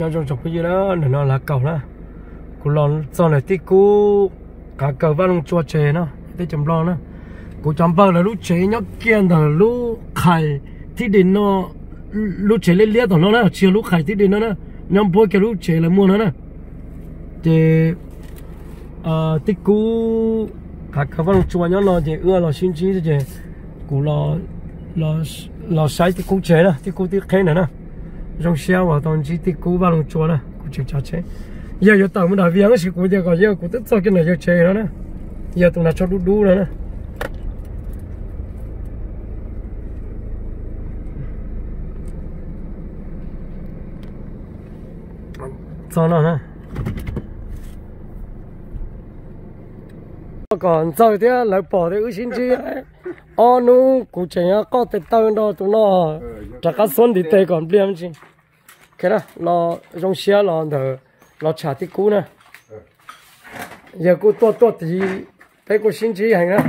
Nyob zoo tsoom phooj ywg na, ntawm no Lav Kaum na, kuv los txog ntawm tij Kub qav kaws Vaj Looj Tsua tsev no, teb chaws Nplog na. Kuv cov npawg lawv lub tsev nyob kiag ntawm lub qhais thib dej no, lub tsev liab liab tom no na, tsis yog lub qhais thib dej no na, nyob npuab kiag lub tsev lawv muag no na. Ces tij Kub qav kaws Vaj Looj Tsua nyob no ces wb los sib ntsib ces kuv los saib tij Kub tsev na, tij Kub tib qheb ntawm na. Zoo siab uas tau ntsib tij Kub Vaj Looj Tsua na, kuv tseem tsav tsheb. Yawg yuav tawm mus nram Vias tab sis kuv tias kom yawg, kuv twb txog kiag ntawm yawg tsev no na. Yawg tus nas tsho dub dub no na. Txog no na. Kom ntxawg thiab lawv pom tias wb sib ntsib. Ob hnub kuv tseem qoj tes taw nrog tus no rov qab xuab ntiv tes kom npliag me ntsis. Los zoo siab los ntawm los tsham tij Kub na. Yawg kuj tuaj tuaj tid, peb kuj sib ntsib heev na.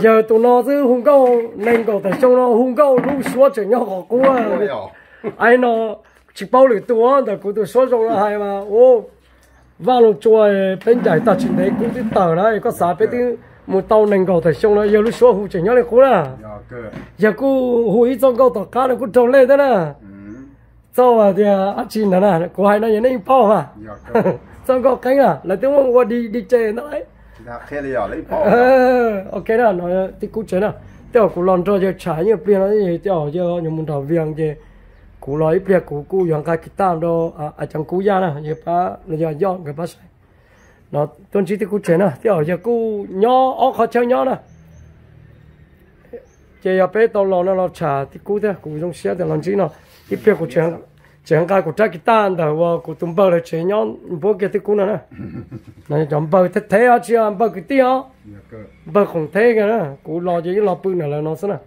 Yawg tus no twb hu nkauj nees nkaum tawm xyoo no hu nkauj lub suab tseem nyob qhov qub. Ai no tsis paub lwm tus ntawm kuv tus suab zoo no hais mas ua Vaj Looj Tsua, peb ncaim tag tsis ntev Kub twb tawm na, koj xav peb twb mus tau nees nkaum tawm xyoo no yawg lub suab hu tseem nyob li qub na. Yawg kuj hu ib txoj nkauj tom qab no kuj raug lej thiab na. Txoj hais tias dab tsi ntawd na, kuv hais no yog nej yeej paub mas. Txoj nkauj qeeb na, lawv twb muab ua di di ces ntawd. Ok na, no tij Kub tsev na, tej zaum kuv los nrog yawg tsham ib pliag no, tej zaum yawg yuav mus nram Vias ces kuv los ib pliag kuv kuj yuav nqa kiv taj rau a cov Kub Yaj na, yawg pab, yog yoj nkawd pab saib. No tuaj ntsib tij Kub tsev na, tej zaum yawg kuj nyob ob qhov chaw nyob na. Ces yog peb tau los no los tsham tij Kub thiab, kuv zoo siab tias los ntsib no. Ib pliag kuv tseem nqa kuv rab kiv taj ntawm uas kuv tus npawg lawv tsev nyob npuab kiag tij Kub no na. Cov npawg thev thev os, tsis yog npawg kwv tij os, npawg khoom thev kiag na. Kuv los ces yeej los pw ntawm lawv no xwb na.